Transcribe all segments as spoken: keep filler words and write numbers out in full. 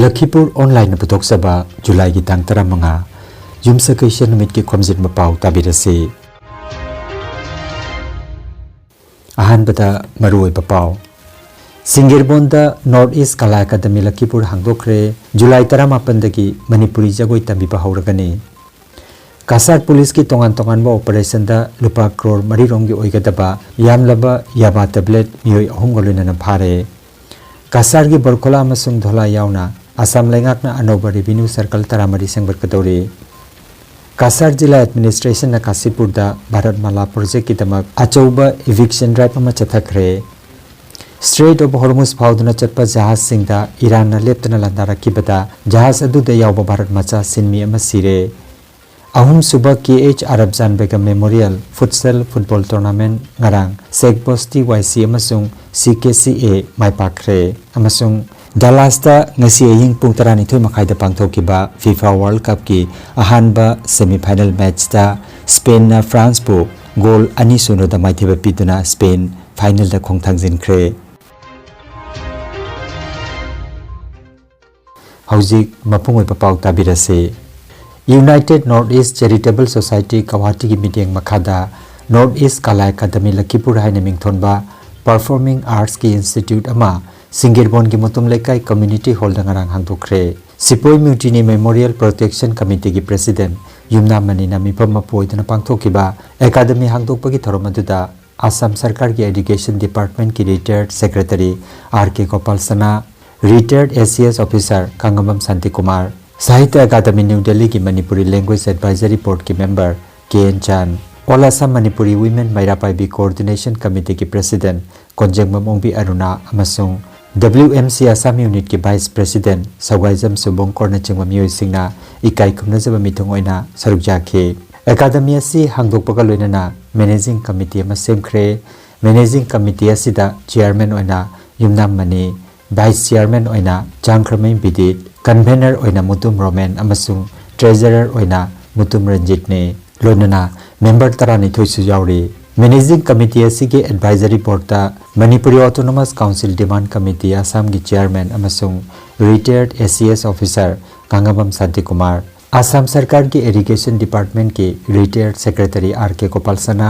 ꯂꯈꯤꯄꯨꯔ ꯑꯣꯟꯂꯥꯏꯟꯅ ꯄꯨꯊꯣꯛꯆꯕ ꯖꯨꯂꯥꯏꯒꯤ ꯇꯥꯡ ꯇꯔꯥꯃꯉꯥ, ꯌꯨꯝꯁꯀꯩꯁ ꯅꯨꯃꯤꯠꯀꯤ ꯈꯣꯝꯖꯤꯟꯕ ꯄꯥꯎ ꯇꯥꯕꯤꯔꯁꯤ꯫ ꯑꯍꯥꯟꯕꯗ ꯃꯔꯨꯑꯣꯏꯕ ꯄꯥꯎ꯫ ꯁꯤꯡꯒꯤꯔꯕꯣꯟꯗ ꯅꯣꯔꯠ ꯏꯁ ꯀꯂꯥ ꯑꯦꯀꯥꯗꯃꯤ ꯂꯈꯤꯄꯨꯔ ꯍꯥꯡꯗꯣꯛꯈ꯭ꯔꯦ꯫ ꯖꯨꯂꯥꯏ ꯇꯔꯥꯃꯥꯄꯟꯗꯒꯤ ꯃꯅꯤꯄꯨꯔꯤ ꯖꯒꯣꯏ ꯇꯝꯕꯤꯕ ꯍꯧꯔꯒꯅꯤ꯫ ꯀꯁꯥꯔ ꯄꯨꯂꯤꯁꯀꯤ ꯇꯣꯉꯥꯟ ꯇꯣꯉꯥꯟꯕ ꯑꯣꯄꯔꯦꯁꯟꯗ ꯂꯨꯄꯥ ꯀ꯭ꯔꯣꯔ ꯃꯔꯤ ꯔꯣꯝꯒꯤ ꯑꯣꯏꯒꯗꯕ ꯌꯥꯝꯂꯕ ꯌꯥꯕꯥ ꯇꯦꯕ꯭ꯂꯦꯠ ꯃꯤꯑꯣꯏ ꯑꯍꯨꯝꯒ ꯂꯣꯏꯅꯅ ꯐꯥꯔꯦ꯫ ꯀꯁꯥꯔꯒꯤ ꯕꯣꯔꯈꯣꯂꯥ ꯑꯃꯁꯨꯡ ꯙꯣꯂꯥ ꯌꯥꯎꯅ ꯑꯁꯥꯝ ꯂꯩꯉꯥꯛꯅ ꯑꯅꯧꯕ ꯔꯦꯚꯤꯅ꯭ꯌꯨ ꯁꯔꯀꯜ ꯇꯔꯥꯃꯔꯤ ꯁꯦꯝꯒꯠꯀꯗꯧꯔꯤ꯫ ꯀꯁꯥꯔ ꯖꯤꯂꯥ ꯑꯦꯗꯃꯤꯅꯤꯁꯇ꯭ꯔꯦꯁꯟꯅ ꯀꯥꯁꯤꯄꯨꯔꯗ ꯚꯥꯔꯠ ꯃꯥꯂꯥ ꯄ꯭ꯔꯣꯖꯦꯛꯀꯤꯗꯃꯛ ꯑꯆꯧꯕ ꯏꯚꯤꯛꯁꯟ ꯗ꯭ꯔꯥꯏꯚ ꯑꯃ ꯆꯠꯊꯈ꯭ꯔꯦ꯫ ꯁ꯭ꯇ꯭ꯔꯦꯠ ꯑꯣꯐ ꯍꯣꯔꯃꯨꯖ ꯐꯥꯎꯗꯨꯅ ꯆꯠꯄ ꯖꯍꯥꯖꯁꯤꯡꯗ ꯏꯔꯥꯟꯅ ꯂꯦꯞꯇꯅ ꯂꯥꯟꯗꯥꯔꯛꯈꯤꯕꯗ ꯖꯍꯥꯖ ꯑꯗꯨꯗ ꯌꯥꯎꯕ ꯚꯥꯔꯠ ꯃꯆꯥ ꯁꯤꯟꯃꯤ ꯑꯃ ꯁꯤꯔꯦ꯫ ꯑꯍꯨꯝꯁꯨꯕ K H Arbajan Begum memorial futsal football tournament ꯉꯔꯥꯡ ꯁꯦꯛ ꯕꯣꯁꯇꯤ ꯋꯥꯏ ꯁꯤ ꯑꯃꯁꯨꯡ ꯁꯤ ꯀꯦ ꯁꯤ ꯑꯦ ꯃꯥꯏ ꯄꯥꯛꯈ꯭ꯔꯦ꯫ ꯑꯃꯁꯨꯡ ꯗꯂꯥꯁꯇ ꯉꯁꯤ ꯑꯍꯤꯡ ꯄꯨꯡ ꯇꯔꯥꯅꯤꯊꯣꯏ ꯃꯈꯥꯏꯗ ꯄꯥꯡꯊꯣꯛꯈꯤꯕ ꯐꯤꯐꯥ ꯋꯥꯔꯜ ꯀꯞꯀꯤ ꯑꯍꯥꯟꯕ ꯁꯦꯃꯤꯐꯥꯏꯅꯦꯜ ꯃꯦꯆꯇ ꯁ꯭ꯄꯦꯟꯅ ꯐ꯭ꯔꯥꯟꯁꯄꯨ ꯒꯣꯜ ꯑꯅꯤ ꯁꯨꯅꯗ ꯃꯥꯏꯊꯤꯕ ꯄꯤꯗꯨꯅ ꯁ꯭ꯄꯦꯟ ꯐꯥꯏꯅꯦꯜꯗ ꯈꯣꯡꯊꯥꯡꯖꯤꯟꯈ꯭ꯔꯦ꯫ ꯍꯧꯖꯤꯛ ꯃꯄꯨꯡ ꯑꯣꯏꯕ ꯄꯥꯎ ꯇꯥꯕꯤꯔꯁꯤ꯫ United north east charitable society ꯒꯧꯍꯥꯇꯤꯒꯤ ꯃꯤꯠꯌꯦꯡ ꯃꯈꯥꯗ ꯅꯣꯔꯠ ꯏꯁ ꯀꯂꯥ ꯑꯦꯀꯥꯗꯃꯤ ꯂꯈꯤꯄꯨꯔ ꯍꯥꯏꯅ ꯃꯤꯡꯊꯣꯟꯕ ꯄꯔꯐꯣꯔꯃꯤꯡ ꯑꯥꯔꯠꯁꯀꯤ ꯏꯟꯁꯇꯤꯇ꯭ꯌꯨꯠ ꯑꯃ ꯁꯤꯡꯒꯤꯔꯕꯣꯟꯒꯤ ꯃꯨꯇꯨꯝ ꯂꯩꯀꯥꯏ ꯀꯝꯃ꯭ꯌꯨꯅꯤꯇꯤ ꯍꯣꯜꯗ ꯉꯔꯥꯡ ꯍꯥꯡꯗꯣꯛꯈ꯭ꯔꯦ꯫ ꯁꯤꯄꯣꯏ ꯃ꯭ꯌꯨꯇꯤꯅꯤ ꯃꯦꯃꯣꯔꯤꯌꯦꯜ ꯄ꯭ꯔꯣꯇꯦꯛꯁꯟ ꯀꯃꯤꯇꯤꯒꯤ ꯄ꯭ꯔꯦꯁꯤꯗꯦꯟꯠ ꯌꯨꯝꯅꯥꯝ ꯃꯅꯤꯅ ꯃꯤꯐꯝ ꯃꯄꯨ ꯑꯣꯏꯗꯨꯅ ꯄꯥꯡꯊꯣꯛꯈꯤꯕ ꯑꯦꯀꯥꯗꯃꯤ ꯍꯥꯡꯗꯣꯛꯄꯒꯤ ꯊꯧꯔꯝ ꯑꯗꯨꯗ ꯑꯁꯥꯝ ꯁꯔꯀꯥꯔꯒꯤ ꯑꯦꯗꯨꯀꯦꯁꯟ ꯗꯤꯄꯥꯔꯠꯃꯦꯟꯠꯀꯤ ꯔꯤꯇꯥꯌꯔꯗ secretary R K Gopal Sana, ꯔꯤꯇꯥꯌꯔꯗ A C S officer Kangngambam Shantikumar, Sahitya academy new ꯗꯦꯜꯂꯤꯒꯤ ꯃꯅꯤꯄꯨꯔꯤ ꯂꯦꯡꯒ꯭ꯋꯦꯖ ꯑꯦꯗꯚꯥꯏꯖꯔꯤ ꯕꯣꯔꯗꯀꯤ member K N Chan, all Assam Manipuri women Meira Paibi coordination ꯀꯃꯤꯇꯤꯒꯤ president Konjengbam Ongbi Aruna ꯑꯃꯁꯨꯡ ꯗꯕ꯭ꯂꯤꯎ ꯑꯦꯝ ꯁꯤ ꯑꯁꯥꯝ ꯌꯨꯅꯤꯠꯀꯤ ꯚꯥꯏꯁ ꯄ꯭ꯔꯦꯁꯤꯗꯦꯟꯠ ꯁꯧꯒꯥꯏꯖꯝ ꯁꯨꯕꯣꯡꯀꯣꯔꯅꯆꯤꯡꯕ ꯃꯤꯑꯣꯏꯁꯤꯡꯅ ꯏꯀꯥꯏ ꯈꯨꯝꯅꯖꯕ ꯃꯤꯊꯨꯡ ꯑꯣꯏꯅ ꯁꯔꯨꯛ ꯌꯥꯈꯤ꯫ ꯑꯦꯀꯥꯗꯃꯤ ꯑꯁꯤ ꯍꯥꯡꯗꯣꯛꯄꯒ ꯂꯣꯏꯅꯅ ꯃꯦꯅꯦꯖꯤꯡ ꯀꯃꯤꯇꯤ ꯑꯃ ꯁꯦꯝꯈ꯭ꯔꯦ꯫ ꯃꯦꯅꯦꯖꯤꯡ ꯀꯃꯤꯇꯤ ꯑꯁꯤꯗ ꯆꯤꯌꯥꯔꯃꯦꯟ ꯑꯣꯏꯅ ꯌꯨꯝꯅꯥꯝ ꯃꯅꯤ, ꯚꯥꯏꯁ ꯆꯤꯌꯥꯔꯃꯦꯟ ꯑꯣꯏꯅ ꯆꯥꯡꯈ꯭ꯔꯃꯌꯨꯝ ꯕꯤꯗꯤꯠ, ꯀꯟꯚꯦꯅꯔ ꯑꯣꯏꯅ ꯃꯨꯇꯨꯝ ꯔꯣꯃꯦꯟ ꯑꯃꯁꯨꯡ ꯇ꯭ꯔꯦꯖꯔꯔ ꯑꯣꯏꯅ ꯃꯨꯇꯨꯝ ꯔꯟꯖꯤꯠꯅꯤ꯫ ꯂꯣꯏꯅꯅ ꯃꯦꯝꯕꯔ ꯇꯔꯥꯅꯤꯊꯣꯏꯁꯨ ꯌꯥꯎꯔꯤ꯫ ꯃꯦꯅꯦꯖꯤꯡ ꯀꯃꯤꯇꯤ ꯑꯁꯤꯒꯤ ꯑꯦꯗꯚꯥꯏꯖꯔꯤ ꯕꯣꯔꯗꯇ Manipuri autonomous council demand committee, ꯑꯁꯥꯝꯒꯤ ꯆꯤꯌꯥꯔꯃꯦꯟ ꯑꯃꯁꯨꯡ retired A C S officer Kangabam Shantikumar, Assam ꯁꯔꯀꯥꯔꯒꯤ ꯏꯔꯤꯒꯦꯁꯟ ꯗꯤꯄꯥꯔꯠꯃꯦꯟꯠꯀꯤ ꯔꯤꯇꯥꯌꯔꯗ secretary R K Gopal Sana,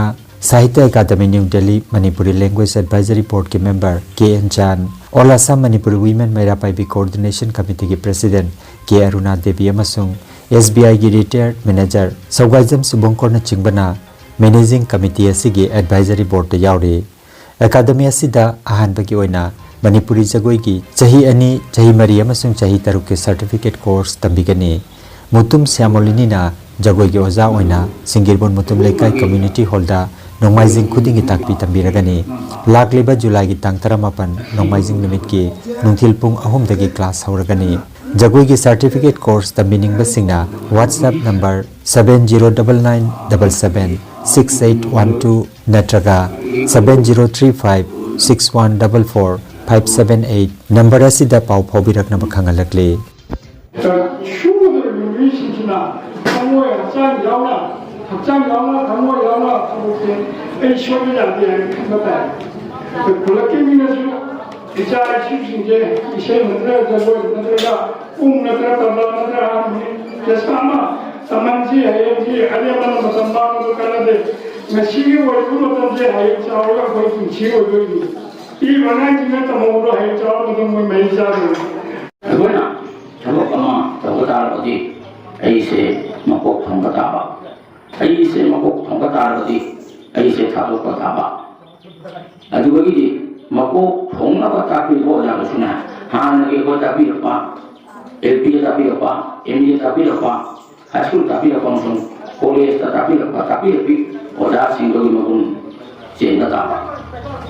Sahitya academy new Delhi Manipuri language advisory ꯕꯣꯔꯗꯀꯤ member K N Chan, all Assam Manipuri women Meira Paibi coordination ꯀꯃꯤꯇꯤꯒꯤ president K Aruna Devi ꯑꯃꯁꯨꯡ ꯑꯦꯁ ꯕꯤ ꯑꯥꯏꯒꯤ retired manager Sougaijam ꯁꯨꯕꯪꯀꯔꯅꯆꯤꯡꯕꯅ managing committee ꯑꯁꯤꯒꯤ advisory ꯕꯣꯔꯗꯇ ꯌꯥꯎꯔꯤ꯫ ꯑꯦꯀꯥꯗꯃꯤ ꯑꯁꯤꯗ ꯑꯍꯥꯟꯕꯒꯤ ꯑꯣꯏꯅ ꯃꯅꯤꯄꯨꯔꯤ ꯖꯒꯣꯏꯒꯤ ꯆꯍꯤ ꯑꯅꯤ, ꯆꯍꯤ ꯃꯔꯤ ꯑꯃꯁꯨꯡ ꯆꯍꯤ ꯇꯔꯨꯛꯀꯤ ꯁꯔꯇꯤꯐꯤꯀꯦꯠ ꯀꯣꯔꯁ ꯇꯝꯕꯤꯒꯅꯤ꯫ ꯃꯨꯇꯨꯝ ꯁ꯭ꯌꯥꯃꯣꯂꯤꯅꯤꯅ ꯖꯒꯣꯏꯒꯤ ꯑꯣꯖꯥ ꯑꯣꯏꯅ ꯁꯤꯡꯒꯤꯔꯕꯣꯟ ꯃꯨꯇꯨꯝ ꯂꯩꯀꯥꯏ ꯀꯝꯃ꯭ꯌꯨꯅꯤꯇꯤ ꯍꯣꯜꯗ ꯅꯣꯡꯃꯥꯏꯖꯤꯡ ꯈꯨꯗꯤꯡꯒꯤ ꯇꯥꯛꯄꯤ ꯇꯝꯕꯤꯔꯒꯅꯤ꯫ ꯂꯥꯛꯂꯤꯕ ꯖꯨꯂꯥꯏꯒꯤ ꯇꯥꯡ ꯇꯔꯥꯃꯥꯄꯟ ꯅꯣꯡꯃꯥꯏꯖꯤꯡ ꯅꯨꯃꯤꯠꯀꯤ ꯅꯨꯡꯊꯤꯜ ꯄꯨꯡ ꯑꯍꯨꯝꯗꯒꯤ ꯀ꯭ꯂꯥꯁ ꯍꯧꯔꯒꯅꯤ꯫ ꯖꯒꯣꯏꯒꯤ ꯁꯔꯇꯤꯐꯤꯀꯦꯠ ꯀꯣꯔꯁ ꯇꯝꯕꯤꯅꯤꯡꯕꯁꯤꯡꯅ WhatsApp number seven zero double nine double seven six eight one two ꯅꯠꯇ꯭ꯔꯒ seven zero three five six one double four five seven eight number ꯑꯁꯤꯗ ꯄꯥꯎ ꯐꯥꯎꯕꯤꯔꯛꯅꯕ ꯈꯪꯍꯜꯂꯛꯂꯤ꯫ ꯁꯨꯒꯗꯧꯔꯤꯕ ꯃꯤꯑꯣꯏꯁꯤꯡꯁꯤꯅ ꯊꯃꯣꯏ ꯍꯛꯆꯥꯡ ꯌꯥꯎꯅ, ꯍꯛꯆꯥꯡ ꯌꯥꯎꯅ ꯊꯃꯣꯏ ꯌꯥꯎꯅ ꯊꯕꯛꯁꯦ ꯑꯩ ꯁꯣꯏꯕ ꯌꯥꯗꯦ ꯍꯥꯏꯅ ꯈꯟꯕ ꯇꯥꯏ꯫ ꯑꯩꯈꯣꯏ ꯈꯨꯜꯂꯛꯀꯤ ꯃꯤꯅꯁꯨ ꯏꯆꯥ ꯏꯁꯨꯁꯤꯡꯁꯦ ꯏꯁꯩ ꯅꯠꯇ꯭ꯔꯒ ꯖꯒꯣꯏ ꯅꯠꯇ꯭ꯔꯒ ꯄꯨꯡ ꯅꯠꯇ꯭ꯔꯒ ꯇꯕ꯭ꯂꯥ ꯅꯠꯇ꯭ꯔꯒ ꯍꯥꯔꯃꯣꯅꯤ ꯀꯩꯁꯥ ꯑꯃ ꯇꯝꯍꯟꯁꯤ꯫ ꯍꯌꯦꯡꯒꯤ ꯑꯔꯦꯝꯕꯅ ꯃꯇꯝ ꯃꯥꯡꯕꯗ ꯀꯥꯟꯅꯗꯦ꯫ ꯉꯁꯤꯒꯤ ꯑꯣꯏꯔꯤꯕ ꯃꯇꯝꯁꯦ ꯍꯌꯦꯡ ꯆꯥꯎꯔꯒ ꯑꯩꯈꯣꯏ ꯄꯨꯟꯁꯤ ꯑꯣꯏꯗꯣꯏꯅꯤ꯫ ꯄꯤꯔꯤꯕ ꯑꯉꯥꯡꯁꯤꯡꯅ ꯇꯝꯍꯧꯕꯗꯣ ꯍꯌꯦꯡ ꯆꯥꯎꯔꯛꯄꯗ ꯃꯣꯏ ꯃꯍꯩ ꯆꯥꯗꯣꯏꯅꯤ꯫ ꯑꯩꯈꯣꯏꯅ ꯊꯕꯛ ꯑꯃ ꯇꯧꯕ ꯇꯥꯔꯕꯗꯤ ꯑꯩꯁꯦ ꯃꯀꯣꯛ ꯊꯣꯡꯕ ꯇꯥꯕ꯫ ꯑꯩꯁꯦ ꯃꯀꯣꯛ ꯊꯣꯡꯕ ꯇꯥꯔꯕꯗꯤ ꯑꯩꯁꯦ ꯊꯥꯗꯣꯛꯄ ꯇꯥꯕ꯫ ꯑꯗꯨꯗꯒꯤꯗꯤ ꯃꯀꯣꯛ ꯊꯣꯡꯅꯕ ꯇꯥꯛꯄꯤꯔꯤꯕ ꯑꯣꯖꯥꯗꯨꯁꯨꯅꯦ, ꯍꯥꯟꯅꯒꯤ ꯑꯩꯈꯣꯏ ꯇꯥꯛꯄꯤꯔꯛꯄ, ꯑꯦꯜ ꯄꯤꯗ ꯇꯥꯛꯄꯤꯔꯛꯄ, ꯑꯦꯝ ꯏꯗ ꯇꯥꯛꯄꯤꯔꯛꯄ, ꯍꯥꯏ ꯁ꯭ꯀꯨꯜ ꯇꯥꯛꯄꯤꯔꯛꯄ ꯑꯃꯁꯨꯡ ꯀꯣꯂꯦꯖꯇ ꯇꯥꯛꯄꯤꯔꯛꯄ ꯇꯥꯛꯄꯤꯔꯛꯄꯤ ꯑꯣꯖꯥꯁꯤꯡꯗꯨꯒꯤ ꯃꯒꯨꯟ ꯆꯦꯟꯕ ꯇꯥꯕ꯫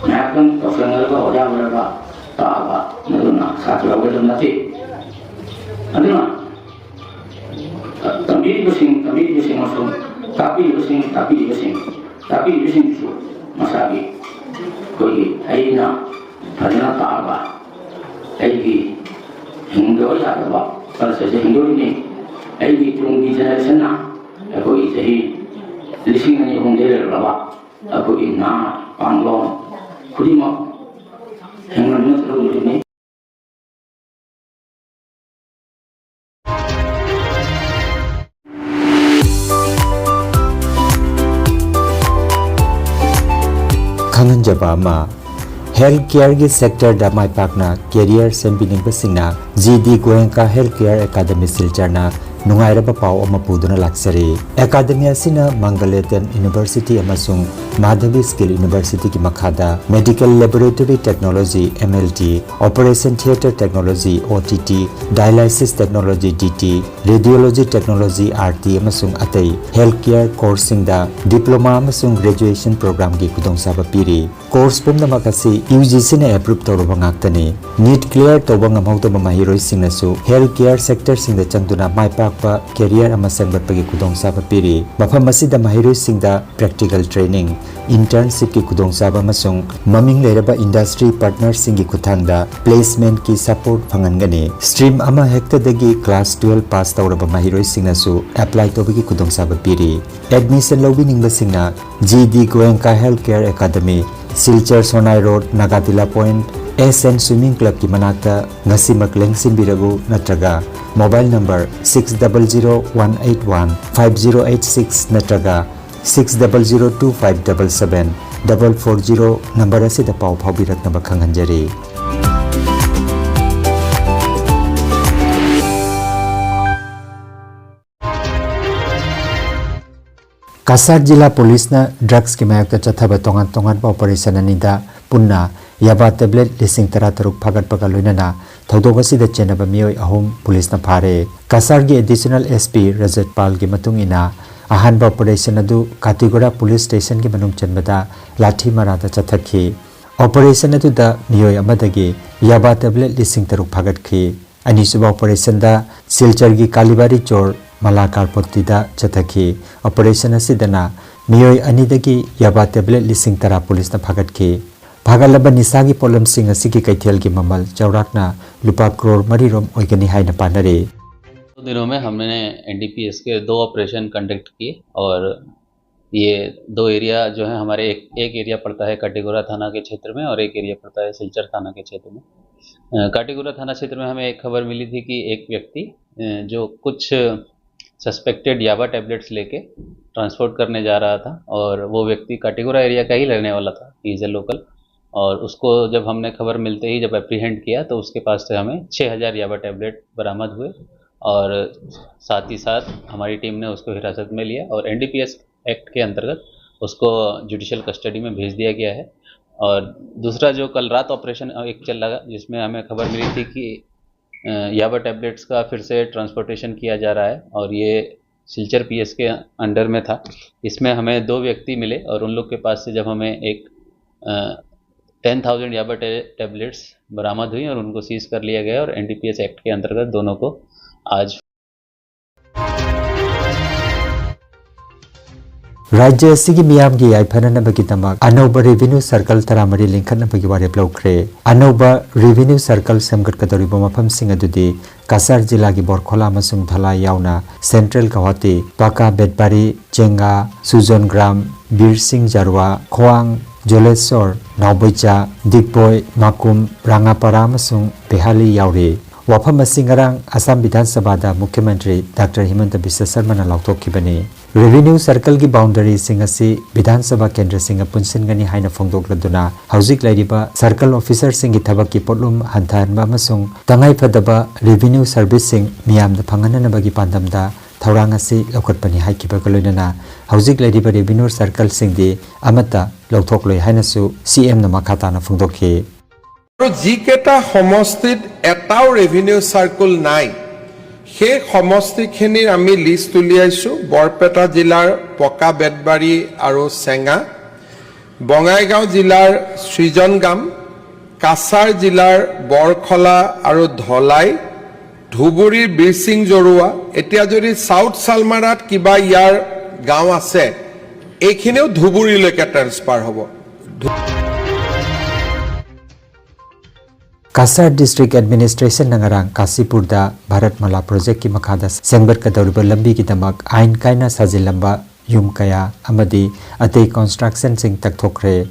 ꯉꯥꯏꯍꯥꯛꯇꯪ ꯇꯧꯁꯟꯅꯔꯒ ꯑꯣꯖꯥ ꯑꯣꯏꯔꯒ ꯇꯥꯛꯑꯕ ꯃꯗꯨꯅ ꯁꯥꯇ꯭ꯔ ꯑꯣꯏꯒꯗꯕ ꯅꯠꯇꯦ꯫ ꯑꯗꯨꯅ ꯇꯝꯕꯤꯔꯤꯕꯁꯤꯡ ꯇꯝꯕꯤꯔꯤꯕꯁꯤꯡ ꯑꯃꯁꯨꯡ ꯇꯥꯛꯄꯤꯔꯤꯕꯁꯤꯡ ꯇꯥꯛꯄꯤꯔꯤꯕꯁꯤꯡ ꯇꯥꯛꯄꯤꯔꯤꯕꯁꯤꯡꯁꯨ ꯃꯁꯥꯒꯤ ꯑꯩꯈꯣꯏꯒꯤ ꯑꯩꯅ ꯐꯖꯅ ꯇꯥꯛꯑꯒ ꯑꯩꯒꯤ ꯍꯤꯡꯗꯕ ꯌꯥꯗꯕ ꯀꯜꯆꯔꯁꯦ ꯍꯤꯡꯗꯣꯔꯤꯅꯤ꯫ ꯑꯩꯒꯤ ꯇꯨꯡꯒꯤ ꯖꯦꯅꯦꯔꯦꯁꯟꯅ ꯑꯩꯈꯣꯏꯒꯤ ꯆꯍꯤ ꯂꯤꯁꯤꯡ ꯑꯅꯤ ꯑꯍꯨꯝꯗꯒꯤ ꯂꯩꯔꯛꯂꯕ ꯑꯩꯈꯣꯏꯒꯤ ꯅꯍꯥ ꯄꯥꯡꯂꯣꯟ ꯈꯨꯗꯤꯡꯃꯛ ꯍꯤꯡꯍꯟꯗꯨꯅ ꯆꯠꯍꯧꯗꯣꯔꯤꯕꯅꯤ꯫ ꯈꯪꯍꯟꯖꯕ ꯑꯃ, ꯍꯦꯜꯊ ꯀꯦꯌꯔꯒꯤ ꯁꯦꯛꯇꯔꯗ ꯃꯥꯏ ꯄꯥꯛꯅ ꯀꯦꯔꯤꯌꯔ ꯁꯦꯝꯕꯤꯅꯤꯡꯕꯁꯤꯡꯅ G D Goenka health care academy ꯁꯤꯜꯆꯔꯅ ꯅꯨꯡꯉꯥꯏꯔꯕ ꯄꯥꯎ ꯑꯃ ꯄꯨꯗꯨꯅ ꯂꯥꯛꯆꯔꯤ꯫ ꯑꯦꯀꯥꯗꯃꯤ ꯑꯁꯤꯅ ꯃꯪꯒꯂꯦꯇꯟ ꯌꯨꯅꯤꯚꯔꯁꯤꯇꯤ ꯑꯃꯁꯨꯡ ꯃꯥꯙꯕꯤ ꯁ꯭ꯀꯤꯜ ꯌꯨꯅꯤꯚꯔꯁꯤꯇꯤꯒꯤ ꯃꯈꯥꯗ medical laboratory technology, M L T, operation theatre technology, O T T, dialysis technology, D T, radiology technology, R T, ꯑꯃꯁꯨꯡ ꯑꯇꯩ ꯍꯦꯜꯊ ꯀꯦꯌꯔ ꯀꯣꯔꯁꯁꯤꯡꯗ ꯗꯤꯄ꯭ꯂꯣꯃꯥ ꯑꯃꯁꯨꯡ ꯒ꯭ꯔꯦꯖꯨꯑꯦꯁꯟ ꯄ꯭ꯔꯣꯒ꯭ꯔꯥꯝꯒꯤ ꯈꯨꯗꯣꯡꯆꯥꯕ ꯄꯤꯔꯤ꯫ ꯀꯣꯔꯁ ꯄꯨꯝꯅꯃꯛ ꯑꯁꯤ ꯌꯨ ꯖꯤ ꯁꯤꯅ ꯑꯦꯄ꯭ꯔꯨꯞ ꯇꯧꯔꯕ ꯉꯥꯛꯇꯅꯤ꯫ ꯅꯤꯠ ꯀ꯭ꯂꯤꯌꯥꯔ ꯇꯧꯕ ꯉꯝꯍꯧꯗꯕ ꯃꯍꯩꯔꯣꯏꯁꯤꯡꯅꯁꯨ ꯍꯦꯜꯊ ꯀꯦꯌꯔ ꯁꯦꯛꯇꯔꯁꯤꯡꯗ ꯆꯪꯗꯨꯅ ꯃꯥꯏ ꯄꯥꯛꯄ ꯀꯦꯔꯤꯌꯔ ꯑꯃ ꯁꯦꯝꯒꯠꯄꯒꯤ ꯈꯨꯗꯣꯡꯆꯥꯕ ꯄꯤꯔꯤ꯫ ꯃꯐꯝ ꯑꯁꯤꯗ ꯃꯍꯩꯔꯣꯏꯁꯤꯡꯗ ꯄ꯭ꯔꯦꯛꯇꯤꯀꯦꯜ ꯇ꯭ꯔꯦꯅꯤꯡ, ꯏꯟꯇꯔꯟꯁꯤꯞꯀꯤ ꯈꯨꯗꯣꯡꯆꯥꯕ ꯑꯃꯁꯨꯡ ꯃꯃꯤꯡ ꯂꯩꯔꯕ ꯏꯟꯗꯁꯇ꯭ꯔꯤ ꯄꯥꯔꯠꯅꯔꯁꯤꯡꯒꯤ ꯈꯨꯠꯊꯥꯡꯗ ꯄ꯭ꯂꯦꯁꯃꯦꯟꯠꯀꯤ ꯁꯄꯣꯔꯠ ꯐꯪꯍꯟꯒꯅꯤ꯫ ꯁ꯭ꯇ꯭ꯔꯤꯝ ꯑꯃ ꯍꯦꯛꯇꯗꯒꯤ ꯀ꯭ꯂꯥꯁ ꯇꯨꯋꯦꯜꯐ ꯄꯥꯁ ꯇꯧꯔꯕ ꯃꯍꯩꯔꯣꯏꯁꯤꯡꯅꯁꯨ ꯑꯦꯄ꯭ꯂꯥꯏ ꯇꯧꯕꯒꯤ ꯈꯨꯗꯣꯡꯆꯥꯕ ꯄꯤꯔꯤ꯫ ꯑꯦꯗꯃꯤꯁꯟ ꯂꯧꯕꯤꯅꯤꯡꯕꯁꯤꯡꯅ G D Goenka health care academy, Silchar Sonai road, Nagadila point, S N swimming ꯀ꯭ꯂꯕꯀꯤ ꯃꯅꯥꯛꯇ ꯉꯁꯤꯃꯛ ꯂꯦꯡꯁꯤꯟꯕꯤꯔꯛꯎ ꯅꯠꯇ꯭ꯔꯒ mobile number six double zero one eight one five zero eight six ꯅꯠꯇ꯭ꯔꯒ six double zero two five double seven double four zero number ꯑꯁꯤꯗ ꯄꯥꯎ ꯐꯥꯎꯕꯤꯔꯛꯅꯕ ꯈꯪꯍꯟꯖꯔꯤ꯫ ꯀꯁꯥꯔ ꯖꯤꯂꯥ ꯄꯨꯂꯤꯁꯅ ꯗ꯭ꯔꯒꯁꯀꯤ ꯃꯥꯌꯣꯛꯇ ꯆꯠꯊꯕ ꯇꯣꯉꯥꯟ ꯇꯣꯉꯥꯟꯕ ꯑꯣꯄꯔꯦꯁꯟ ꯑꯅꯤꯗ ꯄꯨꯟꯅ ꯌꯥꯕꯥ ꯇꯦꯕ꯭ꯂꯦꯠ ꯂꯤꯁꯤꯡ ꯇꯔꯥꯇꯔꯨꯛ ꯐꯥꯒꯠꯄꯒ ꯂꯣꯏꯅꯅ ꯊꯧꯗꯣꯛ ꯑꯁꯤꯗ ꯆꯦꯟꯅꯕ ꯃꯤꯑꯣꯏ ꯑꯍꯨꯝ ꯄꯨꯂꯤꯁꯅ ꯐꯥꯔꯦ꯫ ꯀꯁꯥꯔꯒꯤ ꯑꯦꯗꯤꯁꯅꯦꯜ ꯑꯦꯁ ꯄꯤ ꯔꯖꯠ ꯄꯥꯜꯒꯤ ꯃꯇꯨꯡ ꯏꯟꯅ, ꯑꯍꯥꯟꯕ ꯑꯣꯄꯔꯦꯁꯟ ꯑꯗꯨ ꯀꯥꯇꯤꯒꯣꯔꯥ ꯄꯨꯂꯤꯁ ꯁ꯭ꯇꯦꯁꯟꯒꯤ ꯃꯅꯨꯡ ꯆꯟꯕꯗ ꯂꯥꯊꯤ ꯃꯔꯥꯗ ꯆꯠꯊꯈꯤ꯫ ꯑꯣꯄꯔꯦꯁꯟ ꯑꯗꯨꯗ ꯃꯤꯑꯣꯏ ꯑꯃꯗꯒꯤ ꯌꯥꯕꯥ ꯇꯦꯕ꯭ꯂꯦꯠ ꯂꯤꯁꯤꯡ ꯇꯔꯨꯛ ꯐꯥꯒꯠꯈꯤ꯫ ꯑꯅꯤꯁꯨꯕ ꯑꯣꯄꯔꯦꯁꯟꯗ ꯁꯤꯜꯆꯔꯒꯤ ꯀꯥꯂꯤꯕꯥꯔꯤ ꯆꯣꯔ ꯃꯂꯥꯀꯥꯔꯄꯣꯇꯤꯗ ꯆꯠꯊꯈꯤ꯫ ꯑꯣꯄꯔꯦꯁꯟ ꯑꯁꯤꯗꯅ ꯃꯤꯑꯣꯏ ꯑꯅꯤꯗꯒꯤ ꯌꯥꯕꯥ ꯇꯦꯕ꯭ꯂꯦꯠ ꯂꯤꯁꯤꯡ ꯇꯔꯥ ꯄꯨꯂꯤꯁꯅ ꯐꯥꯒꯠꯈꯤ꯫ ꯐꯥꯒꯠꯂꯕ ꯅꯤꯁꯥꯒꯤ ꯄꯣꯠꯂꯝꯁꯤꯡ ꯑꯁꯤꯒꯤ ꯀꯩꯊꯦꯜꯒꯤ ꯃꯃꯜ ꯆꯥꯎꯔꯥꯛꯅ ꯂꯨꯄꯥ ꯀ꯭ꯔꯣꯔ ꯃꯔꯤꯔꯣꯝ ꯑꯣꯏꯒꯅꯤ ꯍꯥꯏꯅ ꯄꯥꯅꯔꯤ꯫ दो दिनों में हमने एनडीपीएस के दो ऑपरेशन कंडक्ट किए और ये दो एरिया जो है हमारे, एक एक एरिया पड़ता है काटीगोरा थाना के क्षेत्र में और एक एरिया पड़ता है सिलचर थाना के क्षेत्र में। अ, काटीगोरा थाना क्षेत्र में हमें एक खबर मिली थी कि एक व्यक्ति, अ, जो कुछ सस्पेक्टेड याबा टैबलेट्स लेके ट्रांसपोर्ट करने जा रहा था, और वो व्यक्ति काटीगुड़ा एरिया का ही रहने वाला था, ही इज़ अ लोकल। और उसको जब हमने खबर मिलते ही जब अप्रीहेंड किया, तो उसके पास से हमें छः हज़ार याबा टैबलेट बरामद हुए, और साथ ही साथ हमारी टीम ने उसको हिरासत में लिया और एनडीपीएस एक्ट के अंतर्गत उसको जुडिशियल कस्टडी में भेज दिया गया है। और दूसरा जो कल रात ऑपरेशन एक चल रहा, जिसमें हमें खबर मिली थी कि अ, याबा टैबलेट्स का फिर से ट्रांसपोर्टेशन किया जा रहा है, और ये सिलचर पीएस के अंडर में था। इसमें हमें दो व्यक्ति मिले, और उन लोग के पास से जब हमें एक टेन थाउजेंड याबा टे- टैबलेट्स बरामद हुई और उनको सीज कर लिया गया, और एनडीपीएस एक्ट के अंतर्गत दोनों को आज ꯔꯥꯖ꯭ꯌ ꯑꯁꯤꯒꯤ ꯃꯤꯌꯥꯝꯒꯤ ꯌꯥꯏꯐꯅꯅꯕꯒꯤꯗꯃꯛ ꯑꯅꯧꯕ ꯔꯦꯚꯤꯅ꯭ꯌꯨ ꯁꯔꯀꯜ ꯇꯔꯥꯃꯔꯤ ꯂꯤꯡꯈꯠꯅꯕꯒꯤ ꯋꯥꯔꯦꯞ ꯂꯧꯈ꯭ꯔꯦ꯫ ꯑꯅꯧꯕ ꯔꯦꯚꯤꯅ꯭ꯌꯨ ꯁꯔꯀꯜ ꯁꯦꯝꯒꯠꯀꯗꯧꯔꯤꯕ ꯃꯐꯝꯁꯤꯡ ꯑꯗꯨꯗꯤ ꯀꯁꯥꯔ ꯖꯤꯂꯥꯒꯤ ꯕꯣꯔꯈꯣꯂꯥ ꯑꯃꯁꯨꯡ ꯙꯂꯥꯏ ꯌꯥꯎꯅ ꯁꯦꯟꯇ꯭ꯔꯦꯜ ꯒꯧꯍꯥꯇꯤ, ꯄꯥꯀꯥ ꯕꯦꯠꯕꯥꯔꯤ, ꯆꯦꯡꯒꯥ, ꯁꯨꯖꯣꯟꯒ꯭ꯔꯥꯝ, ꯕꯤꯔ ꯁꯤꯡ ꯖꯥꯔꯨꯋꯥ, ꯈ꯭ꯋꯥꯡ, ꯖꯣꯂꯦꯁꯣꯔ, ꯅꯥꯎꯕꯩꯆꯥ, ꯗꯤꯒꯕꯣꯏ, ꯃꯥꯀꯨꯝ, ꯔꯥꯉꯥꯄꯥꯔꯥ ꯑꯃꯁꯨꯡ ꯕꯦꯍꯥꯂꯤ ꯌꯥꯎꯔꯤ꯫ ꯋꯥꯐꯝ ꯑꯁꯤ ꯉꯔꯥꯡ ꯑꯁꯥꯝ ꯕꯤꯙꯥꯟ ꯁꯚꯥꯗ ꯃꯨꯈ꯭ꯌ ꯃꯟꯇ꯭ꯔꯤ ꯗꯥꯛꯇꯔ ꯍꯤꯃꯟꯇ ꯕꯤꯁ꯭ꯋ ꯁꯔꯃꯅ ꯂꯥꯎꯊꯣꯛꯈꯤꯕꯅꯤ꯫ ꯔꯦꯚꯤꯅ꯭ꯌꯨ ꯁꯔꯀꯜꯒꯤ ꯕꯥꯎꯟꯗꯔꯤꯁꯤꯡ ꯑꯁꯤ ꯕꯤꯙꯥꯟ ꯁꯚꯥ ꯀꯦꯟꯗ꯭ꯔꯁꯤꯡꯒ ꯄꯨꯟꯁꯤꯟꯒꯅꯤ ꯍꯥꯏꯅ ꯐꯣꯡꯗꯣꯛꯂꯗꯨꯅ ꯍꯧꯖꯤꯛ ꯂꯩꯔꯤꯕ ꯁꯔꯀꯜ ꯑꯣꯐꯤꯁꯔꯁꯤꯡꯒꯤ ꯊꯕꯛꯀꯤ ꯄꯣꯠꯂꯨꯝ ꯍꯟꯊꯍꯟꯕ ꯑꯃꯁꯨꯡ ꯇꯉꯥꯏꯐꯗꯕ ꯔꯦꯚꯤꯅ꯭ꯌꯨ ꯁꯔꯚꯤꯁꯁꯤꯡ ꯃꯤꯌꯥꯝꯗ ꯐꯪꯍꯟꯅꯅꯕꯒꯤ ꯄꯥꯟꯗꯝꯗ ꯊꯧꯔꯥꯡ ꯑꯁꯤ ꯂꯧꯈꯠꯄꯅꯤ ꯍꯥꯏꯈꯤꯕꯒ ꯂꯣꯏꯅꯅ ꯍꯧꯖꯤꯛ ꯂꯩꯔꯤꯕ ꯔꯦꯚꯤꯅ꯭ꯌꯨ ꯁꯔꯀꯜꯁꯤꯡꯗꯤ ꯑꯃꯠꯇ ꯂꯧꯊꯣꯛꯂꯣꯏ ꯍꯥꯏꯅꯁꯨ ꯁꯤꯑꯦꯝꯅ ꯃꯈꯥ ꯇꯥꯅ ꯐꯣꯡꯗꯣꯛꯈꯤ꯫ আৰু যিকেইটা সমষ্টিত এটাও ৰেভিনিউ চাৰ্কুল নাই, সেই সমষ্টিখিনিৰ আমি লিষ্ট উলিয়াইছোঁ। বৰপেটা জিলাৰ পকা বেতবাৰী আৰু চেঙা, বঙাইগাঁও জিলাৰ সৃজনগাম, কাছাৰ জিলাৰ বৰখলা আৰু ধলাই, ধুবুৰীৰ বিৰচিং জৰুৱা। এতিয়া যদি চাউথ চালমাৰাত কিবা ইয়াৰ গাঁও আছে, এইখিনিও ধুবুৰীলৈকে ট্ৰেন্সফাৰ হ'ব। ꯀꯁꯥꯔ ꯗꯤꯁꯇ꯭ꯔꯤꯛ ꯑꯦꯗꯃꯤꯅꯤꯁꯇ꯭ꯔꯦꯁꯟꯅ ꯉꯔꯥꯡ ꯀꯥꯁꯤꯄꯨꯔꯗ ꯚꯥꯔꯠ ꯃꯥꯂꯥ ꯄ꯭ꯔꯣꯖꯦꯛꯀꯤ ꯃꯈꯥꯗ ꯁꯦꯝꯒꯠꯀꯗꯧꯔꯤꯕ ꯂꯝꯕꯤꯒꯤꯗꯃꯛ ꯑꯥꯏꯟ ꯀꯥꯏꯅ ꯁꯥꯖꯤꯜꯂꯝꯕ ꯌꯨꯝ ꯀꯌꯥ ꯑꯃꯗꯤ ꯑꯇꯩ ꯀꯟꯁꯇ꯭ꯔꯛꯁꯟꯁꯤꯡ ꯇꯛꯊꯣꯛꯈ꯭ꯔꯦ꯫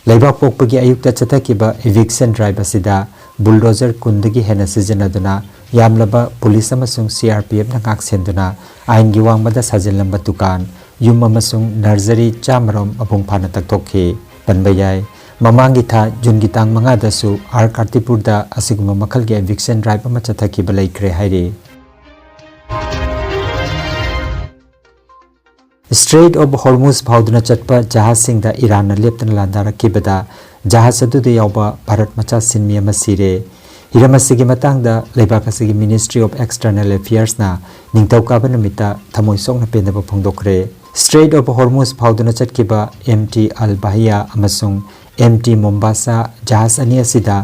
ꯂꯩꯕꯥꯛꯄꯣꯛꯄꯒꯤ ꯑꯌꯨꯛꯇ ꯆꯠꯊꯈꯤꯕ ꯏꯚꯤꯛꯁꯟ ꯗ꯭ꯔꯥꯏꯚ ꯑꯁꯤꯗ ꯕꯨꯜꯗꯣꯖꯔ ꯀꯨꯟꯗꯒꯤ ꯍꯦꯟꯅ ꯁꯤꯖꯤꯟꯅꯗꯨꯅ ꯌꯥꯝꯂꯕ ꯄꯨꯂꯤꯁ ꯑꯃꯁꯨꯡ C R P F ꯅ ꯉꯥꯛ ꯁꯦꯟꯗꯨꯅ ꯑꯥꯏꯟꯒꯤ ꯋꯥꯡꯃꯗ ꯁꯥꯖꯤꯜꯂꯝꯕ ꯗꯨꯀꯥꯟ, ꯌꯨꯝ ꯑꯃꯁꯨꯡ ꯅꯔꯖꯔꯤ ꯆꯥꯝꯃꯔꯣꯝ ꯃꯄꯨꯡ ꯐꯥꯅ ꯇꯛꯊꯣꯛꯈꯤ꯫ ꯄꯟꯕ ꯌꯥꯏ, ꯃꯃꯥꯡꯒꯤ ꯊꯥ ꯖꯨꯟꯒꯤ ꯇꯥꯡ ꯃꯉꯥꯗꯁꯨ ꯑꯥꯔ ꯀꯥꯔꯇꯤꯄꯨꯔꯗ ꯑꯁꯤꯒꯨꯝꯕ ꯃꯈꯜꯒꯤ eviction drive ꯑꯃ ꯆꯠꯊꯈꯤꯕ ꯂꯩꯈ꯭ꯔꯦ ꯍꯥꯏꯔꯤ꯫ Strait of Hormuz ꯐꯥꯎꯗꯨꯅ ꯆꯠꯄ ꯖꯍꯥꯖꯁꯤꯡꯗ ꯏꯔꯥꯟꯅ ꯂꯦꯞꯇꯅ ꯂꯥꯟꯗꯥꯔꯛꯈꯤꯕꯗ ꯖꯍꯥꯖ ꯑꯗꯨꯗ ꯌꯥꯎꯕ ꯚꯥꯔꯠ ꯃꯆꯥ ꯁꯤꯟꯃꯤ ꯑꯃ ꯁꯤꯔꯦ꯫ ꯍꯤꯔꯝ ꯑꯁꯤꯒꯤ ꯃꯇꯥꯡꯗ ꯂꯩꯕꯥꯛ ꯑꯁꯤꯒꯤ Ministry of External Affairs ꯅ ꯅꯤꯡꯊꯧꯀꯥꯕ ꯅꯨꯃꯤꯠꯇ ꯊꯃꯣꯏ ꯁꯣꯛꯅ ꯄꯦꯟꯗꯕ ꯐꯣꯡꯗꯣꯛꯈ꯭ꯔꯦ꯫ Strait of Hormuz ꯐꯥꯎꯗꯨꯅ ꯆꯠꯈꯤꯕ M T Al Bahia ꯑꯃꯁꯨꯡ M T Mombasa ꯖꯍꯥꯖ ꯑꯅꯤ ꯑꯁꯤꯗ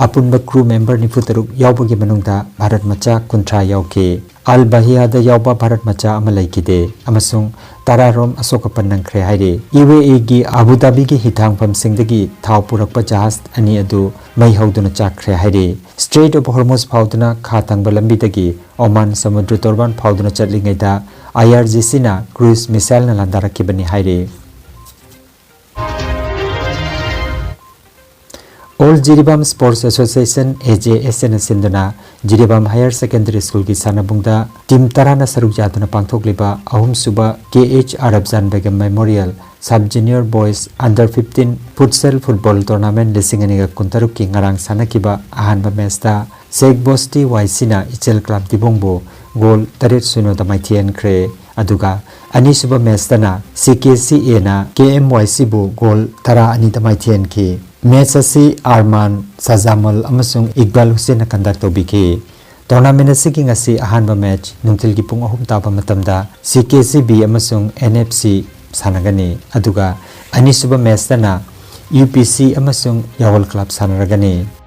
ꯑꯄꯨꯟꯕ crew member ꯅꯤꯐꯨ ꯇꯔꯨꯛ ꯌꯥꯎꯕꯒꯤ ꯃꯅꯨꯡꯗ ꯚꯥꯔꯠ ꯃꯆꯥ ꯀꯨꯟꯊ꯭ꯔꯥ ꯌꯥꯎꯈꯤ꯫ ꯑꯜ ꯕꯍꯤꯌꯥꯗ ꯌꯥꯎꯕ ꯚꯥꯔꯠ ꯃꯆꯥ ꯑꯃ ꯂꯩꯈꯤꯗꯦ ꯑꯃꯁꯨꯡ ꯇꯔꯥꯔꯣꯝ ꯑꯁꯣꯛ ꯑꯄꯟ ꯅꯪꯈ꯭ꯔꯦ ꯍꯥꯏꯔꯤ꯫ U A E ꯒꯤ ꯑꯕꯨ ꯙꯥꯕꯤꯒꯤ ꯍꯤꯊꯥꯡꯐꯝꯁꯤꯡꯗꯒꯤ ꯊꯥꯎ ꯄꯨꯔꯛꯄ ꯖꯍꯥꯖ ꯑꯅꯤ ꯑꯗꯨ ꯃꯩ ꯍꯧꯗꯨꯅ ꯆꯥꯛꯈ꯭ꯔꯦ ꯍꯥꯏꯔꯤ꯫ Strait of Hormuz ꯐꯥꯎꯗꯨꯅ ꯈꯥ ꯊꯪꯕ ꯂꯝꯕꯤꯗꯒꯤ ꯑꯣꯃꯥꯟ ꯁꯃꯨꯗ꯭ꯔ ꯇꯣꯔꯕꯥꯟ ꯐꯥꯎꯗꯨꯅ ꯆꯠꯂꯤꯉꯩꯗ I R G C ꯅ cruise missile ꯅ ꯂꯥꯟꯗꯥꯔꯛꯈꯤꯕꯅꯤ ꯍꯥꯏꯔꯤ꯫ All Jiribam Sports Association, A J S A ꯅ ꯁꯤꯟꯗꯨꯅ ꯖꯤꯔꯤꯕꯥꯝ Higher Secondary School ꯒꯤ ꯁꯥꯟꯅꯕꯨꯡꯗ team ꯇꯔꯥꯅ ꯁꯔꯨꯛ ꯌꯥꯗꯨꯅ ꯄꯥꯡꯊꯣꯛꯂꯤꯕ ꯑꯍꯨꯝꯁꯨꯕ K H Arabjan Begum Memorial Sub Junior Boys Under fifteen Futsal Football Tournament ꯂꯤꯁꯤꯡ ꯑꯅꯤꯒ ꯀꯨꯟꯇꯔꯨꯛꯀꯤ ꯉꯔꯥꯡ ꯁꯥꯟꯅꯈꯤꯕ ꯑꯍꯥꯟꯕ match ꯇ ꯁꯦꯈ ꯕꯣꯁꯇꯤ ꯋꯥꯏ ꯁꯤꯅ ꯏꯆꯦꯜ ꯀ꯭ꯂꯥꯝꯇꯤꯕꯣꯡꯕꯨ goal ꯇꯔꯦꯠ ꯁꯤꯅꯣꯗ ꯃꯥꯏꯊꯤꯍꯟꯈ꯭ꯔꯦ꯫ ꯑꯗꯨꯒ ꯑꯅꯤꯁꯨꯕ match ꯇꯅ C K C A ꯅ K M Y C ꯕꯨ goal ꯇꯔꯥ ꯑꯅꯤꯗ ꯃꯥꯏꯊꯤꯍꯟꯈꯤ꯫ Match ꯑꯁꯤ ꯑꯥꯔꯃꯥꯟ ꯁꯥꯖꯥꯃꯜ ꯑꯃꯁꯨꯡ ꯏꯛꯕꯥꯜ ꯍꯨꯁꯦꯟꯅ conduct ꯇꯧꯕꯤꯈꯤ꯫ Tournament ꯑꯁꯤꯒꯤ ꯉꯁꯤ ꯑꯍꯥꯟꯕ match ꯅꯨꯡꯊꯤꯜꯒꯤ ꯄꯨꯡ ꯑꯍꯨꯝ ꯇꯥꯕ ꯃꯇꯝꯗ C K C B ꯑꯃꯁꯨꯡ N F C ꯁꯥꯟꯅꯒꯅꯤ, ꯑꯗꯨꯒ ꯑꯅꯤꯁꯨꯕ match ꯇꯅ U P C ꯑꯃꯁꯨꯡ ꯌꯥꯋꯜ club ꯁꯥꯟꯅꯔꯒꯅꯤ꯫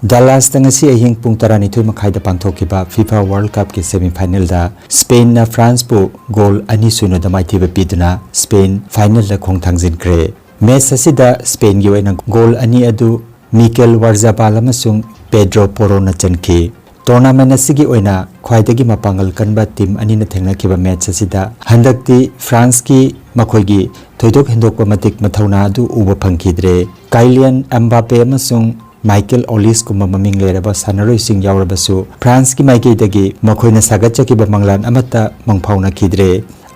Dallas ꯇ ꯉꯁꯤ ꯑꯍꯤꯡ ꯄꯨꯡ ꯇꯔꯥꯅꯤꯊꯣꯏ ꯃꯈꯥꯏꯗ ꯄꯥꯡꯊꯣꯛꯈꯤꯕ FIFA World Cup ꯀꯤ semi final ꯗ Spain ꯅ France ꯄꯨ goal ꯑꯅꯤ ꯁꯤꯅꯣꯗ ꯃꯥꯏꯊꯤꯕ ꯄꯤꯗꯨꯅ Spain final ꯗ ꯈꯣꯡ ꯊꯥꯡꯖꯤꯟꯈ꯭ꯔꯦ꯫ Match ꯑꯁꯤꯗ Spain ꯒꯤ ꯑꯣꯏꯅ goal ꯑꯅꯤ ꯑꯗꯨ Mikel Oyarzabal ꯑꯃꯁꯨꯡ Pedro Porro ꯅ ꯆꯟꯈꯤ꯫ Tournament ꯑꯁꯤꯒꯤ ꯑꯣꯏꯅ ꯈ꯭ꯋꯥꯏꯗꯒꯤ ꯃꯄꯥꯡꯒꯜ ꯀꯟꯕ team ꯑꯅꯤꯅ ꯊꯦꯡꯅꯈꯤꯕ match ꯑꯁꯤꯗ ꯍꯟꯗꯛꯇꯤ France ꯀꯤ ꯃꯈꯣꯏꯒꯤ ꯊꯣꯏꯗꯣꯛ ꯍꯦꯟꯗꯣꯛꯄ ꯃꯇꯤꯛ ꯃꯊꯧꯅꯥ ꯑꯗꯨ ꯎꯕ ꯐꯪꯈꯤꯗ꯭ꯔꯦ꯫ Kylian Mbappe ꯑꯃꯁꯨꯡ ꯃꯥꯏꯀꯦꯜ ꯑꯣꯂꯤꯁꯀꯨꯝꯕ ꯃꯃꯤꯡ ꯂꯩꯔꯕ ꯁꯥꯟꯅꯔꯣꯏꯁꯤꯡ ꯌꯥꯎꯔꯕꯁꯨ, ꯐ꯭ꯔꯥꯟꯁꯀꯤ ꯃꯥꯏꯀꯩꯗꯒꯤ ꯃꯈꯣꯏꯅ ꯁꯥꯒꯠꯆꯈꯤꯕ ꯃꯪꯂꯥꯟ ꯑꯃꯠꯇ ꯃꯪꯐꯥꯎꯅꯈꯤꯗ꯭ꯔꯦ꯫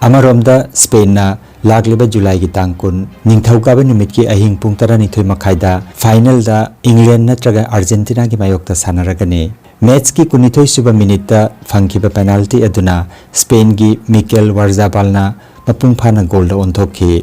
ꯑꯃꯔꯣꯝꯗ, ꯁ꯭ꯄꯦꯟꯅ ꯂꯥꯛꯂꯤꯕ ꯖꯨꯂꯥꯏꯒꯤ ꯇꯥꯡ ꯀꯨꯟ, ꯅꯤꯡꯊꯧꯀꯥꯕ ꯅꯨꯃꯤꯠꯀꯤ ꯑꯍꯤꯡ ꯄꯨꯡ ꯇꯔꯥꯅꯤꯊꯣꯏ ꯃꯈꯥꯏꯗ ꯐꯥꯏꯅꯦꯜꯗ ꯏꯪꯂꯦꯟ ꯅꯠꯇ꯭ꯔꯒ ꯑꯥꯔꯖꯦꯟꯇꯤꯅꯥꯒꯤ ꯃꯥꯌꯣꯛꯇ ꯁꯥꯟꯅꯔꯒꯅꯤ꯫ ꯃꯦꯆꯀꯤ ꯀꯨꯟꯅꯤꯊꯣꯏ ꯁꯨꯕ ꯃꯤꯅꯤꯠꯇ ꯐꯪꯈꯤꯕ ꯄꯦꯅꯥꯜꯇꯤ ꯑꯗꯨꯅ ꯁ꯭ꯄꯦꯟꯒꯤ ꯃꯤꯀꯦꯜ ꯋꯥꯔꯖꯥꯕꯥꯜꯅ ꯃꯄꯨꯡ ꯐꯥꯅ ꯒꯣꯜꯗ ꯑꯣꯟꯊꯣꯛꯈꯤ꯫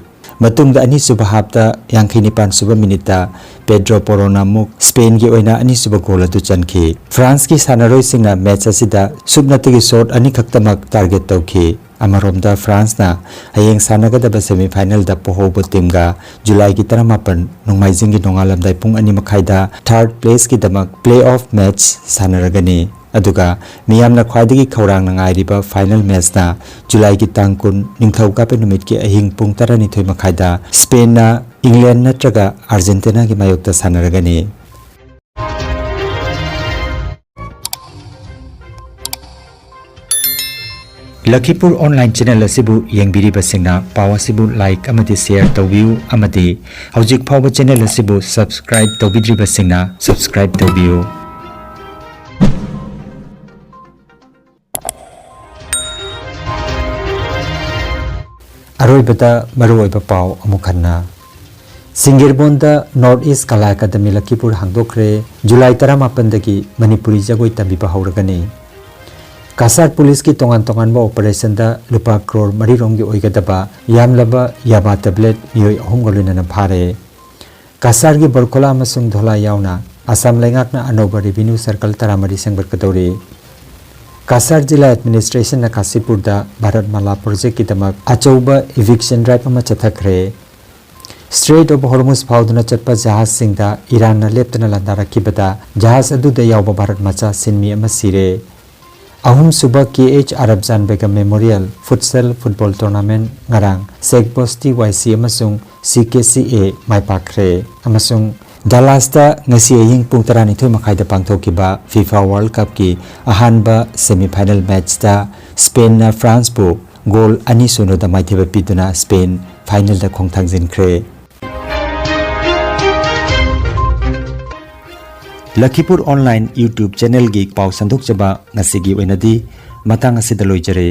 ꯃꯇꯨꯡꯗ ꯑꯅꯤꯁꯨꯕ ꯍꯥꯞꯇ ꯌꯥꯡꯈꯩ ꯅꯤꯄꯥꯟ ꯁꯨꯕ ꯃꯤꯅꯤꯠꯇ ꯄꯦꯗ꯭ꯔꯣ ꯄꯣꯔꯣꯅ ꯑꯃꯨꯛ ꯁ꯭ꯄꯦꯟꯒꯤ ꯑꯣꯏꯅ ꯑꯅꯤꯁꯨꯕ ꯒꯣꯜ ꯑꯗꯨ ꯆꯟꯈꯤ꯫ ꯐ꯭ꯔꯥꯟꯁꯀꯤ ꯁꯥꯟꯅꯔꯣꯏꯁꯤꯡꯅ ꯃꯦꯆ ꯑꯁꯤꯗ ꯁꯨꯞꯅꯇꯒꯤ ꯁꯣꯠ ꯑꯅꯤꯈꯛꯇꯃꯛ ꯇꯥꯔꯒꯦꯠ ꯇꯧꯈꯤ꯫ ꯑꯃꯔꯣꯝꯗ, ꯐ꯭ꯔꯥꯟꯁꯅ ꯍꯌꯦꯡ ꯁꯥꯟꯅꯒꯗꯕ ꯁꯦꯃꯤꯐꯥꯏꯅꯦꯜꯗ ꯄꯣꯍꯧꯕ ꯇꯤꯝꯒ ꯖꯨꯂꯥꯏꯒꯤ ꯇꯔꯥꯃꯥꯄꯟ, ꯅꯣꯡꯃꯥꯏꯖꯤꯡꯒꯤ ꯅꯣꯡꯉꯥꯜꯂꯝꯗꯥꯏ ꯄꯨꯡ ꯑꯅꯤ ꯃꯈꯥꯏꯗ ꯊꯥꯔꯠ ꯄ꯭ꯂꯦꯁꯀꯤꯗꯃꯛ ꯄ꯭ꯂꯦ ꯑꯣꯐ ꯃꯦꯆ ꯁꯥꯟꯅꯔꯒꯅꯤ꯫ ꯑꯗꯨꯒ ꯃꯤꯌꯥꯝꯅ ꯈ꯭ꯋꯥꯏꯗꯒꯤ ꯈꯧꯔꯥꯡꯅ ꯉꯥꯏꯔꯤꯕ ꯐꯥꯏꯅꯦꯜ ꯃꯦꯆꯅ ꯖꯨꯂꯥꯏꯒꯤ ꯇꯥꯡ ꯀꯨꯟ, ꯅꯤꯡꯊꯧꯀꯥꯕ ꯅꯨꯃꯤꯠꯀꯤ ꯑꯍꯤꯡ ꯄꯨꯡ ꯇꯔꯥꯅꯤꯊꯣꯏ ꯃꯈꯥꯏꯗ ꯁ꯭ꯄꯦꯟꯅ ꯏꯪꯂꯦꯟ ꯅꯠꯇ꯭ꯔꯒ ꯑꯥꯔꯖꯦꯟꯇꯤꯅꯥꯒꯤ ꯃꯥꯌꯣꯛꯇ ꯁꯥꯟꯅꯔꯒꯅꯤ꯫ ꯂꯈꯤꯄꯨꯔ ꯑꯣꯟꯂꯥꯏꯟ ꯆꯦꯅꯦꯜ ꯑꯁꯤꯕꯨ ꯌꯦꯡꯕꯤꯔꯤꯕꯁꯤꯡꯅ ꯄꯥꯎ ꯑꯁꯤꯕꯨ ꯂꯥꯏꯛ ꯑꯃꯗꯤ ꯁꯦꯌꯔ ꯇꯧꯕꯤꯌꯨ, ꯑꯃꯗꯤ ꯍꯧꯖꯤꯛ ꯐꯥꯎꯕ ꯆꯦꯅꯦꯜ ꯑꯁꯤꯕꯨ ꯁꯕꯁꯀ꯭ꯔꯥꯏꯕ ꯇꯧꯕꯤꯗ꯭ꯔꯤꯕꯁꯤꯡꯅ ꯁꯕꯁꯀ꯭ꯔꯥꯏꯕ ꯇꯧꯕꯤꯌꯨ꯫ ꯑꯔꯣꯏꯕꯗ ꯃꯔꯨꯑꯣꯏꯕ ꯄꯥꯎ ꯑꯃꯨꯛ ꯍꯟꯅ꯫ ꯁꯤꯡꯒꯤꯔꯕꯣꯟꯗ ꯅꯣꯔꯠ ꯏꯁ ꯀꯂꯥ ꯑꯦꯀꯥꯗꯃꯤ ꯂꯈꯤꯄꯨꯔ ꯍꯥꯡꯗꯣꯛꯈ꯭ꯔꯦ꯫ ꯖꯨꯂꯥꯏ ꯇꯔꯥꯃꯥꯄꯟꯗꯒꯤ ꯃꯅꯤꯄꯨꯔꯤ ꯖꯒꯣꯏ ꯇꯝꯕꯤꯕ ꯍꯧꯔꯒꯅꯤ꯫ ꯀꯁꯥꯔ ꯄꯨꯂꯤꯁꯀꯤ ꯇꯣꯉꯥꯟ ꯇꯣꯉꯥꯟꯕ ꯑꯣꯄꯔꯦꯁꯟꯗ ꯂꯨꯄꯥ ꯀ꯭ꯔꯣꯔ ꯃꯔꯤꯔꯣꯝꯒꯤ ꯑꯣꯏꯒꯗꯕ ꯌꯥꯝꯂꯕ ꯌꯥꯕꯥ ꯇꯦꯕ꯭ꯂꯦꯠ ꯃꯤꯑꯣꯏ ꯑꯍꯨꯝꯒ ꯂꯣꯏꯅꯅ ꯐꯥꯔꯦ꯫ ꯀꯁꯥꯔꯒꯤ ꯕꯣꯔꯈꯣꯂꯥ ꯑꯃꯁꯨꯡ ꯙꯣꯂꯥ ꯌꯥꯎꯅ ꯑꯁꯥꯝ ꯂꯩꯉꯥꯛꯅ ꯑꯅꯧꯕ ꯔꯦꯚꯤꯅ꯭ꯌꯨ ꯁꯔꯀꯜ ꯇꯔꯥꯃꯔꯤ ꯁꯦꯝꯒꯠꯀꯗꯧꯔꯤ꯫ ꯀꯁꯥꯔ ꯖꯤꯂꯥ ꯑꯦꯗꯃꯤꯅꯤꯁꯇ꯭ꯔꯦꯁꯟꯅ ꯀꯥꯁꯤꯄꯨꯔꯗ ꯚꯥꯔꯠ ꯃꯥꯂꯥ ꯄ꯭ꯔꯣꯖꯦꯛꯀꯤꯗꯃꯛ ꯑꯆꯧꯕ ꯏꯚꯤꯛꯁꯟ ꯗ꯭ꯔꯥꯏꯚ ꯑꯃ ꯆꯠꯊꯈ꯭ꯔꯦ꯫ ꯁ꯭ꯇ꯭ꯔꯦꯠ ꯑꯣꯐ ꯍꯣꯔꯃꯨꯖ ꯐꯥꯎꯗꯨꯅ ꯆꯠꯄ ꯖꯍꯥꯖꯁꯤꯡꯗ ꯏꯔꯥꯟꯅ ꯂꯦꯞꯇꯅ ꯂꯥꯟꯗꯥꯔꯛꯈꯤꯕꯗ ꯖꯍꯥꯖ ꯑꯗꯨꯗ ꯌꯥꯎꯕ ꯚꯥꯔꯠ ꯃꯆꯥ ꯁꯤꯟꯃꯤ ꯑꯃ ꯁꯤꯔꯦ꯫ ꯑꯍꯨꯝꯁꯨꯕ K H Arbajan Begum memorial futsal football tournament ꯉꯔꯥꯡ ꯁꯦꯈ ꯕꯣꯁꯇꯤ ꯋꯥꯏ ꯁꯤ ꯑꯃꯁꯨꯡ ꯁꯤ ꯀꯦ ꯁꯤ ꯑꯦ ꯃꯥꯏ ꯄꯥꯛꯈ꯭ꯔꯦ꯫ ꯑꯃꯁꯨꯡ ꯗꯂꯥꯁꯇ ꯉꯁꯤ ꯑꯍꯤꯡ ꯄꯨꯡ ꯇꯔꯥꯅꯤꯊꯣꯏ ꯃꯈꯥꯏꯗ ꯄꯥꯡꯊꯣꯛꯈꯤꯕ ꯐꯤꯐꯥ ꯋꯥꯔꯜꯗ ꯀꯞꯀꯤ ꯑꯍꯥꯟꯕ ꯁꯦꯃꯤꯐꯥꯏꯅꯦꯜ ꯃꯦꯆꯇ ꯁ꯭ꯄꯦꯟꯅ ꯐ꯭ꯔꯥꯟꯁꯄꯨ ꯒꯣꯜ ꯑꯅꯤ ꯁꯨꯅꯗ ꯃꯥꯏꯊꯤꯕ ꯄꯤꯗꯨꯅ ꯁ꯭ꯄꯦꯟ ꯐꯥꯏꯅꯦꯜꯗ ꯈꯣꯡꯊꯥꯡꯖꯤꯟꯈ꯭ꯔꯦ꯫ ꯂꯈꯤꯄꯨꯔ ꯑꯣꯟꯂꯥꯏꯟ YouTube ꯆꯦꯅꯦꯜꯒꯤ ꯄꯥꯎ ꯁꯟꯗꯣꯛꯆꯕ ꯉꯁꯤꯒꯤ ꯑꯣꯏꯅꯗꯤ ꯃꯇꯥꯡ ꯑꯁꯤꯗ ꯂꯣꯏꯖꯔꯦ꯫